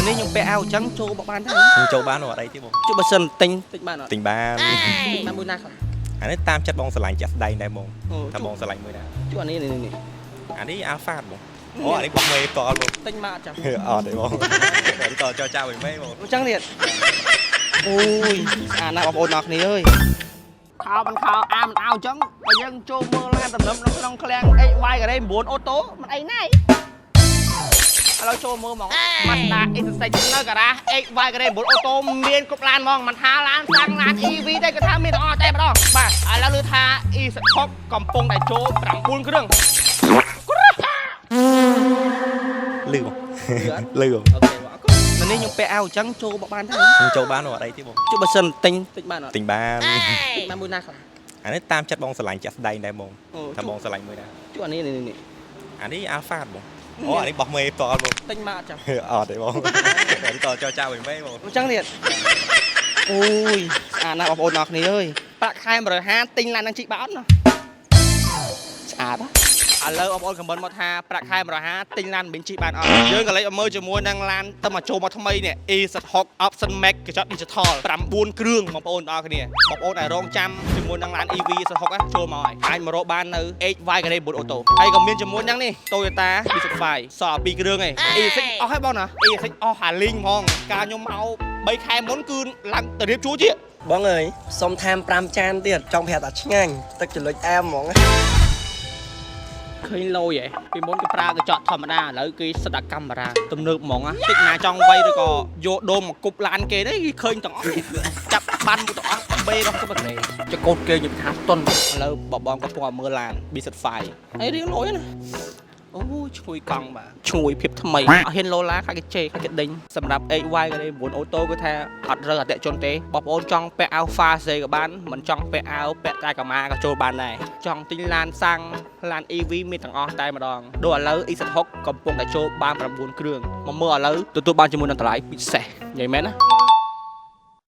នេះខ្ញុំពាក់អាវអញ្ចឹងចូលមកបានទេ ខ្ញុំចូលបានអត់អីទេបង។ ចុះបើសិនទិញទិញបានអត់? ទិញបាន។ ទិញបានមួយណាខ្លះ? អានេះតាមចិត្តបងស្រឡាញ់ចាក់ស្ដែងដែរបង។ អូ ថាបងស្រឡាញ់មួយណា? ជួអានេះនេះនេះ។ អានេះ Alphard បងអូអានេះបងមេផ្ទាល់បង។ ទិញមកអត់ចាំ? អត់ទេបងតចចចាវិញមេបង។ អញ្ចឹងទៀតអូយស្អាតណាស់បងប្អូនអរគ្នាអើយខោមិនខោអាមិនអោអញ្ចឹងបើយើងចូលមើលឡានទំនើបនៅក្នុងឃ្លាំង XY ការ៉េ9អូតូមិនអីណាឥឡូវចូលមើលហ្មង Mazda X6 នៅការ៉ា XY ការ៉េ9អូតូមានគ្រប់ឡានហ្មងមិនថាឡានសាំងឡាន EV ទេគឺថាមានទាំងអស់តែម្ដងបាទឥឡូវឮថា E16 កំពុងតែចូល9គ្រឿង លឺបងលឺបង។ OK បងអរគុណនេះខ្ញុំពាក់អាវអញ្ចឹងចូលមកបានទេ? ខ្ញុំចូលបានអត់អីទេបង។ ចុះបើសិនទិញទិញបានអត់? ទិញបាន។ ទិញបានមួយណាខ្លះ? អានេះតាមចិត្តបងស្រឡាញ់ចាក់ស្ដែងដែរបង។ អូ ថាបងស្រឡាញ់មួយណា? ជួអានេះនេះនេះ។ អានេះ Alphard បងអូអានេះបោះមេផ្ទាល់បង។ ទិញមកអត់ចាំ? អត់ទេបងតចចចាវិញមេបង។ អញ្ចឹងទៀតអូយស្អាតណាស់បងប្អូនអរគ្នាអើយប្រាក់ខែ150ទិញឡាននឹងជីកបានអត់ណាស្អាតណាឥឡូវបងប្អូន comment មកថាប្រាក់ខែ150ទិញឡានមិនជីកបានអត់យើងក៏លេចមកមើលជាមួយនឹងឡានទៅមកចូលមកថ្មីនេះ E16 Option Max កញ្ចក់ Digital 9គ្រឿងបងប្អូនអរគ្នាបងប្អូនដែលរងចាំជាមួយនឹងឡាន EV 16ចូលមកហើយអាចមករកបាននៅ HY ការ៉េ4 Auto ហើយក៏មានជាមួយនឹងនេះ Toyota B65 សល់2គ្រឿងឯង E6 អស់ហើយបងណា E6 អស់អាលីងហ្មងកាលខ្ញុំមក3ខែមុនគឺឡើងទៅរៀបជួជា បងអើយសុំថែម5ចានទៀតចង់ប្រាប់ថាឆ្ងាញ់ទឹកចលុចអែមហ្មង ឃើញលយហ៎ពីមុនគេប្រើកញ្ចក់ធម្មតាឥឡូវគេសិតតែកាមេរ៉ាទំនើបហ្មងណាតិចណាចង់វាយឬក៏យកដូមមកគប់ឡានគេនេះគេឃើញទាំងអស់ចាប់បានមួយទាំងអស់បេរបស់គេបាក់ចកូតគេខ្ញុំថាតុនឥឡូវបបងក៏ពណ៌មើលឡាន B5 ហើយរៀងលយណាអូឈ្ងុយកង់បាទឈ្ងុយភាពថ្មីអត់ហ៊ានឡូឡាខ្លាចគេជេរខ្លាចគេដេញសម្រាប់ XY ក៏ទេ9អូតូគឺថាអត់រើសអតិជនទេបងប្អូនចង់ពាក់អាវ Fast ក៏បានមិនចង់ពាក់អាវពាក់តែកាម៉ាក៏ចូលបានដែរចង់ទិញឡានសាំងឡាន EV មានទាំងអស់តែម្ដងដូចឥឡូវ E16 កំពុងតែចូលបាន9គ្រឿងមកមើលឥឡូវទទួលបានជាមួយនឹងតម្លៃពិសេសនិយាយមែនណា។